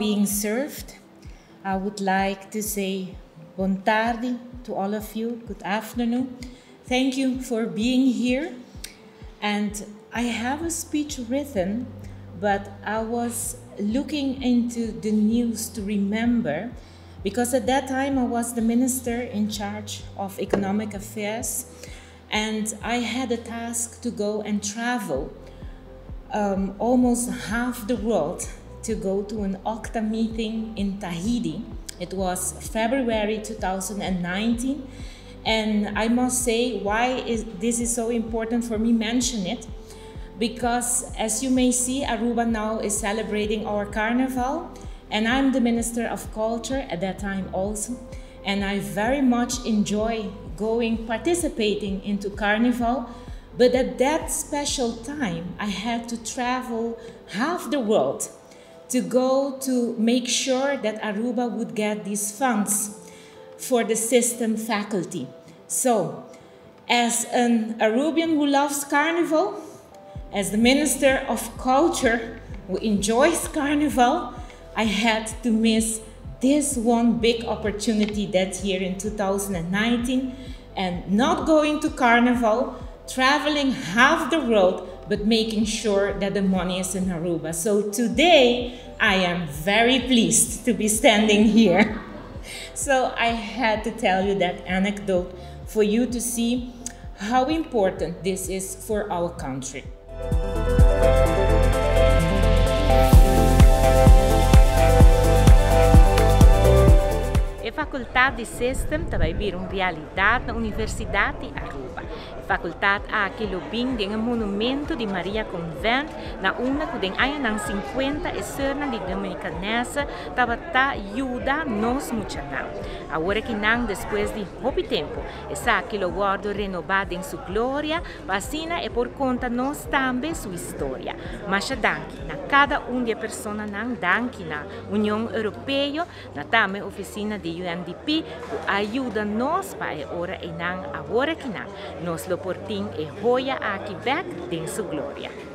being served. I would like to say bon tardi to all of you. Good afternoon. Thank you for being here. And I have a speech written, but I was looking into the news to remember because at that time I was the minister in charge of economic affairs and I had a task to go and travel almost half the world to go to an OCTA meeting in Tahiti. It was February 2019. And I must say why is this is so important for me mention it because as you may see Aruba now is celebrating our carnival and I'm the Minister of Culture at that time also and I very much enjoy going participating into carnival but at that special time I had to travel half the world to go to make sure that Aruba would get these funds for the system faculty. So, as an Arubian who loves carnival, as the Minister of Culture who enjoys carnival, I had to miss this one big opportunity that year in 2019 and not going to carnival, traveling half the world, but making sure that the money is in Aruba. So today, I am very pleased to be standing here. So I had to tell you that anecdote for you to see how important this is for our country. E facultad di System ta bay bira un realidad na Universidad di Aruba. E facultad aki lo bin den e monumento di Maria Convent na unda cu den añanan 50 e soeurnan di Dominicanese tabata yuda nos muchanan. Awor akinan despues di hopi tempo esaki lo wordo renoba den su gloria pa asina e por conta nos tambe su historia. Masha danki na cada un di e personanan, danki na Union Europeo, na tambe oficina di UNDP cu a yuda nos pa e ora eynan awor akinan nos lo por tin e joya aki bek den su gloria.